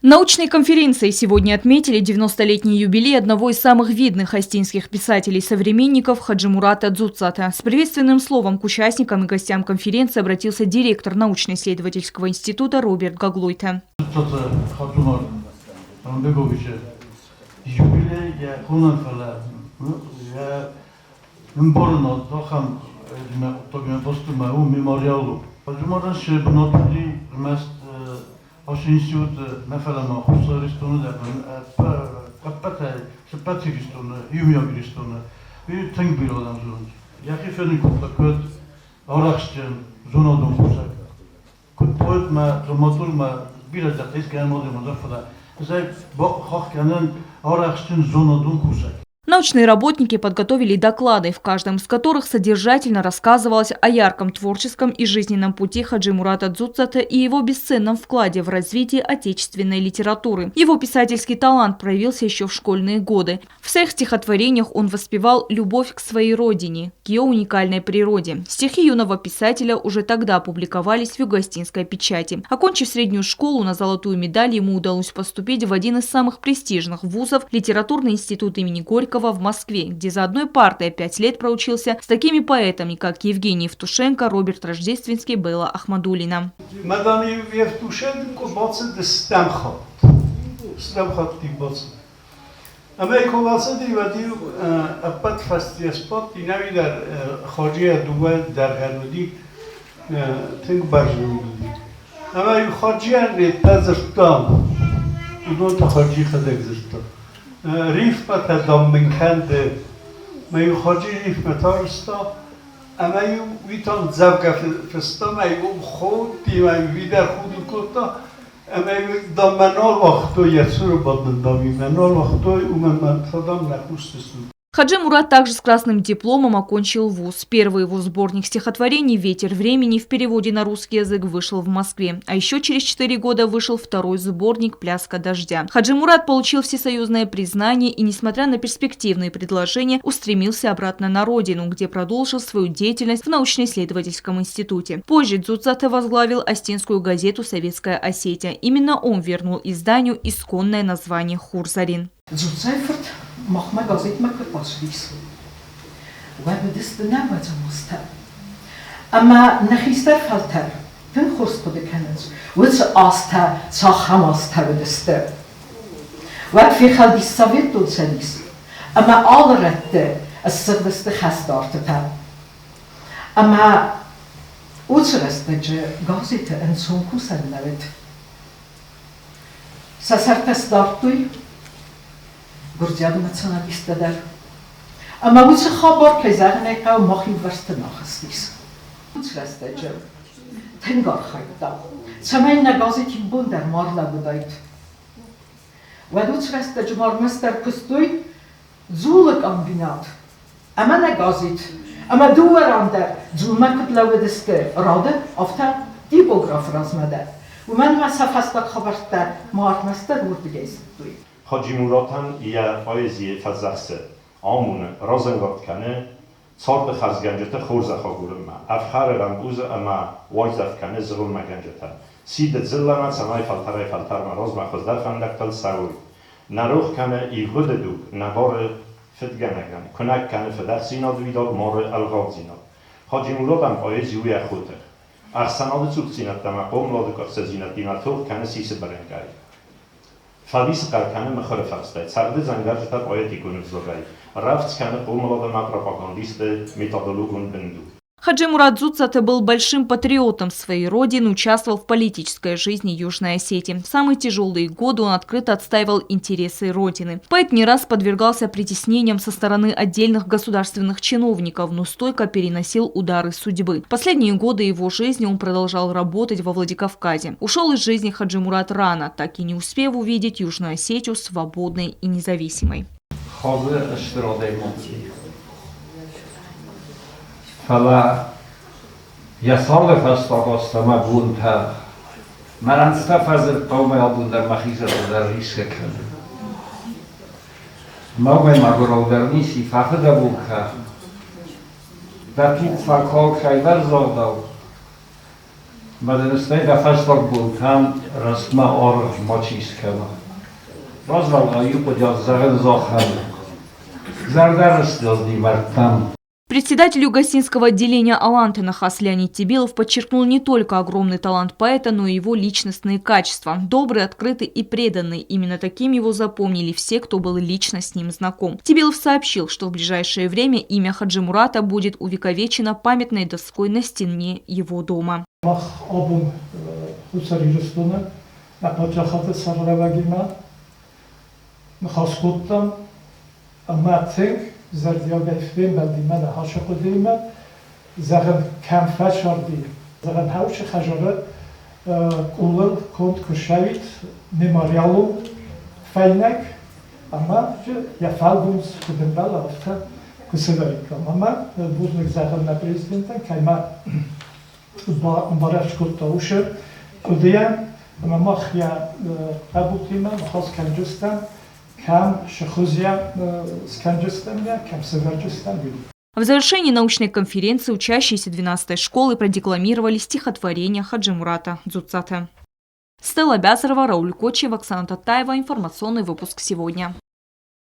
Научной конференцией сегодня отметили 90-летний юбилей одного из самых видных остинских писателей-современников Хаджимурата Дзуцата. С приветственным словом к участникам и гостям конференции обратился директор научно-исследовательского института Роберт Гаглойте. Ацы институты нӕ фӕлӕ ма Хуссар Ирыстоны дӕр ӕппӕтӕй цыппӕт Ирыстоны, иумиаг Ирыстоны тынг бирӕ адӕм зонынц. Йӕхи фенын кодта куыд арӕхстджын зонадон кусӕг, куыд поэтмӕ, драматургмӕ бирӕ здӕхт искӕй мадӕмӕ дӕр, фӕлӕ ӕз бахахх кӕнын арӕхстджын зонадон кусӕг. Научные работники подготовили доклады, в каждом из которых содержательно рассказывалось о ярком творческом и жизненном пути Хаджимурата Дзуцата и его бесценном вкладе в развитие отечественной литературы. Его писательский талант проявился еще в школьные годы. В своих стихотворениях он воспевал любовь к своей родине, к ее уникальной природе. Стихи юного писателя уже тогда публиковались в югоостинской печати. Окончив среднюю школу на золотую медаль, ему удалось поступить в один из самых престижных вузов – Литературный институт имени Горького в Москве, где за одной партой 5 лет проучился с такими поэтами, как Евгений Евтушенко, Роберт Рождественский, Белла Ахмадулина. Мадам Евтушенко бацыд стӕм хатт. Стӕм хатт бацыд. Ӕмӕ куы бацыди, уӕд-иу ӕппӕт фӕстийӕ сбадти, нӕуи дӕр Хаджийӕ дыууӕ дӕргъӕн уыди, тынг бӕрзонд уыди. Ӕмӕ-иу Хаджийӕн редтӕ дзырдта, уыдон та Хаджи йӕхӕдӕг дзырдта. Рифмӕтӕ, дам, мын кӕн ды. Мӕ-иу Хаджи рифмӕтӕ арызта, ӕмӕ-иу уый та ӕмдзӕвгӕ фыста, мӕ-иу ӕм худти, мӕ-иу уый дӕр худын кодта. Ӕмӕ дам мӕ нал уагътой йӕ цуры бадын, дам мӕ нал уагътой, уымӕн мӕ дам нӕ хъусдзыстут. Хаджи Мурат также с красным дипломом окончил вуз. Первый его сборник стихотворений «Ветер времени» в переводе на русский язык вышел в Москве. А еще через 4 года вышел второй сборник «Пляска дождя». Хаджи Мурат получил всесоюзное признание и, несмотря на перспективные предложения, устремился обратно на родину, где продолжил свою деятельность в научно-исследовательском институте. Позже Дзуцата возглавил остинскую газету «Советская Осетия». Именно он вернул изданию исконное название «Хурзарин». Дзуццай-фырт махмӕ газетмӕ куы ӕрбацыдис, уӕд уыдысты нӕуӕдзӕм азтӕ. Ӕмӕ нӕ хистӕр фӕлтӕр тынг хорз хъуыды кӕнынц, уыцы азтӕ цахӕм азтӕ уыдысты. Уӕд фехӕлдис Советон Цӕдис, ӕмӕ алы рӕтты ссыгъдысты хӕстартытӕ. Ӕмӕ уыцы рӕстӕджы газеты ӕнцон кусӕн нӕ уыд. Сӕ сӕртӕ сдардтой гуырдзиаг националисттӕ дӕр. Ӕмӕ уыцы хабар, кӕй зӕгъын ӕй хъӕуы, мах иувӕрсты нӕ ахызтис. Уыцы рӕстӕджы тынг архайдта, цӕмӕй нӕ газет иу бон дӕр ма рлӕууыдаид. Уӕд уыцы рӕстӕджы ма ӕрмӕстдӕр куыстой дзулы комбинат ӕмӕ нӕ газет. Ӕмӕ дыууӕ ран дӕр дзулмӕ куыд лӕууыдысты рады, афтӕ типографы размӕ дӕр. Уымӕн ӕмӕ сӕ фӕстаг хабӕрттӕ ма ӕрмӕстдӕр уырдыгӕй зыдтой. Хаджи-Муратӕн йӕ поэзийы фӕдзӕхсы, амоны, разӕнгард кӕны царды хӕрзгӕнджыты хорзӕх агурынмӕ, ӕфхӕры рӕмпъузы ӕмӕ уайдзӕф кӕны зыгъуыммӕгӕнджытӕн, сиды дзыллӕмӕ, цӕмӕй фӕлтӕрӕй-фӕлтӕрмӕ размӕ хуыздӕр фӕндӕгтыл цӕуой. Нӕ рох кӕны ивгъуыды дуг, нӕ бары фыдгӕнӕгӕн, куынӕг кӕны фыдӕхдзинад уидаг, мары ӕлгъагдзинад. Хаджи-Муратӕн поэзи у йӕ хотых. Ӕхсӕнады цухдзинӕдтӕ ӕмӕ хъомылады къуыхцыдзинӕдтимӕ тох кӕны сисы бырынкъӕй. Фӕдисы хъӕр кӕны мыхуыры фӕрстӕй, цӕгъды дзӕнгӕрджытӕ поэтикон ӕвзагӕй, рӕвдз кӕны хъомылад ӕмӕ пропагандисты методологон бындур. Хаджи-Мурат Дзуццаты был большим патриотом своей родины, участвовал в политической жизни Южной Осетии. В самые тяжелые годы он открыто отстаивал интересы родины. Поэт не раз подвергался притеснениям со стороны отдельных государственных чиновников, но стойко переносил удары судьбы. Последние годы его жизни он продолжал работать во Владикавказе. Ушел из жизни Хаджи-Мурат рано, так и не успев увидеть Южную Осетию свободной и независимой. Хадзы стыр адӕймаг. Фӕлӕ йӕ царды фӕстаг азтӕ мӕ бонтӕ мӕнӕн цытӕ фӕдзырдта, уымӕй абон дӕр мӕхи зӕрдӕ дӕр рисгӕ кӕны. Мӕ уымӕй мӕгуырау дӕр ницы фӕфыдӕбон кӕ. Дӕ туг фӕкал кӕйдӕр загъдау. Мӕ дын стӕй дӕ фӕстаг бонтӕм рӕстмӕ аргъ мачи скӕна. Развӕлгъау иу хъуыдиат зӕгъын зӕххӕн. Зӕрдӕрыст ди мӕрдтӕм. Председатель Югосинского отделения «Аланты» Нахас Леонид Тибилов подчеркнул не только огромный талант поэта, но и его личностные качества. Добрый, открытый и преданный. Именно таким его запомнили все, кто был лично с ним знаком. Тибилов сообщил, что в ближайшее время имя Хаджи Мурата будет увековечено памятной доской на стене его дома. Мах абон Хуссар Ирыстоны нӕ паддзахады сӕргълӕууӕгимӕ ныхас кодтам ӕмӕ тынг зӕрдиагӕй фембӕлдимӕ ныхасы хъуыдыимӕ, зӕгъын, кӕм фӕцарди, зӕгъын, хӕусы хӕдзары къулыл конд куы ссӕуид мемориалон фӕйнӕг ӕмӕ йӕ фӕлгонц куыд ӕмбӕлы, афтӕ куы сӕвӕриккам. Ӕмӕ бузныг зӕгъын нӕ президентӕн, кӕй ма барӕвдз кодта усы хъуыдыйӕн, ӕмӕ мах йӕ хъӕбултимӕ ныхас кӕнджыстӕм, кӕм сыхуызйӕ скӕнджыстӕм йӕ, кӕм сӕвӕрджыстӕм, уый. В завершении научной конференции учащиеся 12-й школы продекламировали стихотворение Хаджимурата Дзуццаты. Стелла Бязарова, Рауль Кочев, Оксана Татаева. Информационный выпуск сегодня.